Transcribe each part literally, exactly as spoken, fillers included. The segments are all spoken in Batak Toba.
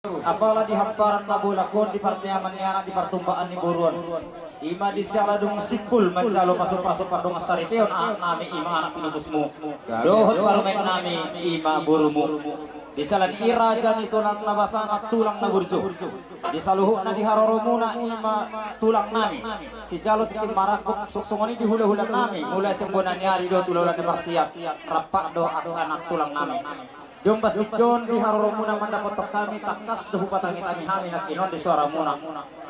Apala di hamparan na bolak on, di parniaman ni anak, di partumpahan ni boru on. I ma di siala dung simpul manjalo pasupasu pardongan saripeon anak nami, i ma anak pinupusmu. Dohot parumaen nami, i ma borumu. Di siala ni i raja ni tulang na basa na tulang na burju. Di saluhutna di haroromuna, i ma tulang nami. Sijalo tintin marangkup, suksongon i di hulahula nami. Mulai sian bona ni ari dohot hulahula na parsiap. Rap do angka anak tulang nami. Di ombas tingki on di haroromuna mandapothon hami, tangkas do hupatangitangi hami nangkinon di soaramuna.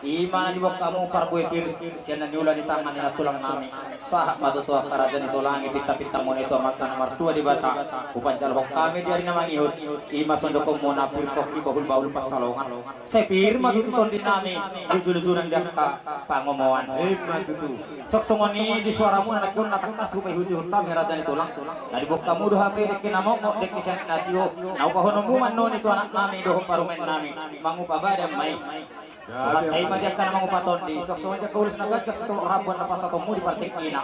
I ma na diboan hamu parbue pir, sian na niula ni tangan ni na tulang nami. Sahat ma tutu angka raja ni tulang i, pintapintamuna i tu Amanta na martua Debata. Hupanjalohon hami di ari na mangihut, i ma sondokonmuna pir pongki bahulbahul pansalongan. Sai pir ma tutu tondi nami, lujulujunan di angka pangomoan. I ma tutu. Suksongon i di soaramuna nangkin on na tangkas hupaihutihut hami raja ni tulang. Na diboan hamu do hape dengke na mokmok, dengke sian aek na tio, na hupahononmu mannoni tu anak nami dohot parumaen nami. Mangupa badan ma i. Huhata i ma di angka na mangupa tondi, suksongon i di angka ulos na ganjang, sitolop rambu na pasahatonmu di partingkina.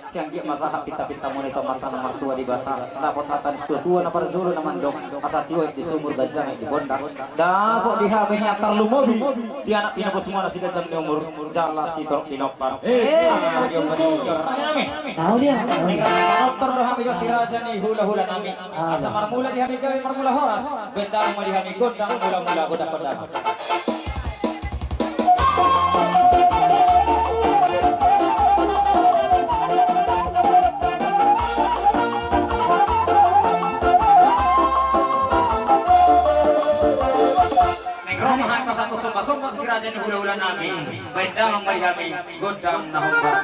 Sai anggiat ma sahat pintapintamuna i tu Amanta na martua Debata. Dapot hata ni situatua na parjolo na mandok, asa tio aek di sumur, ganjang aek di bondar. Dapot di hami nian tarlumobi di anak pinupusmuna, siganjang ni umur jala sitolop pinompar. Eh, ah, dia betul. Amin. Tahu dia. Manortor do hami dohot si raja ni hulahula nami. Asa marmula di hami gabe marmula horas. Baen damang ma di hami gondang mulamula, gondang gondang. Naeng ro ma hami pasahat sombasomba tu si raja ni hulahula nami. Baen damang ma di hami gondang na hombar.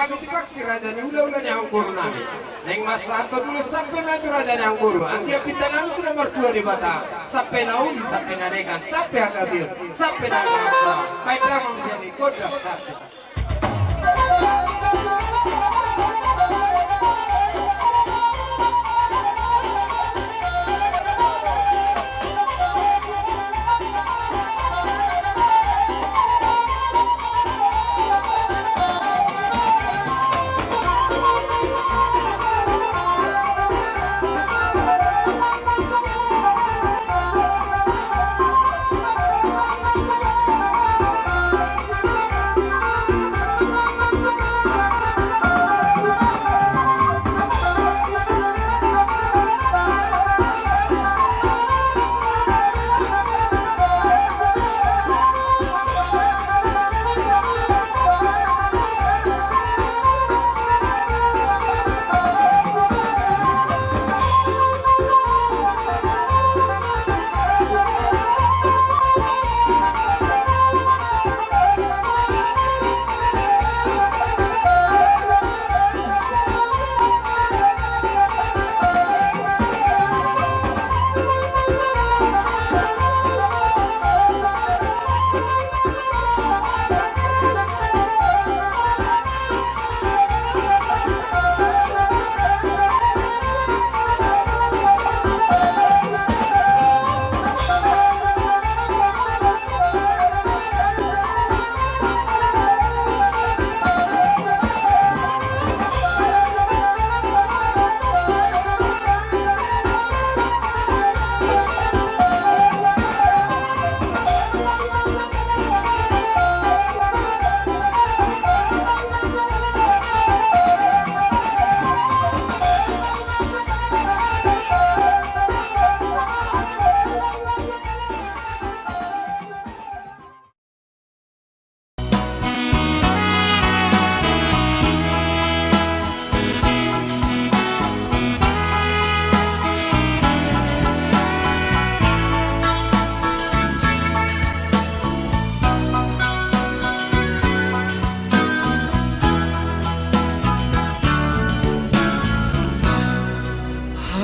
Pitipak si raja ni hula-hula ni amangboru nami. Naeng masahat tu dulu sampe na tu raja ni amangboru. Anggiat pinta nami tu na martua Debata. Sampe na uli, sampe na denggan, sampe hagabeon, sampe na hagabeon. Baik, damang sian i, gondang, satu.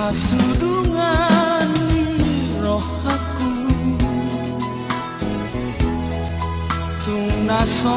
Hasudungan ni rohaku. Tung na so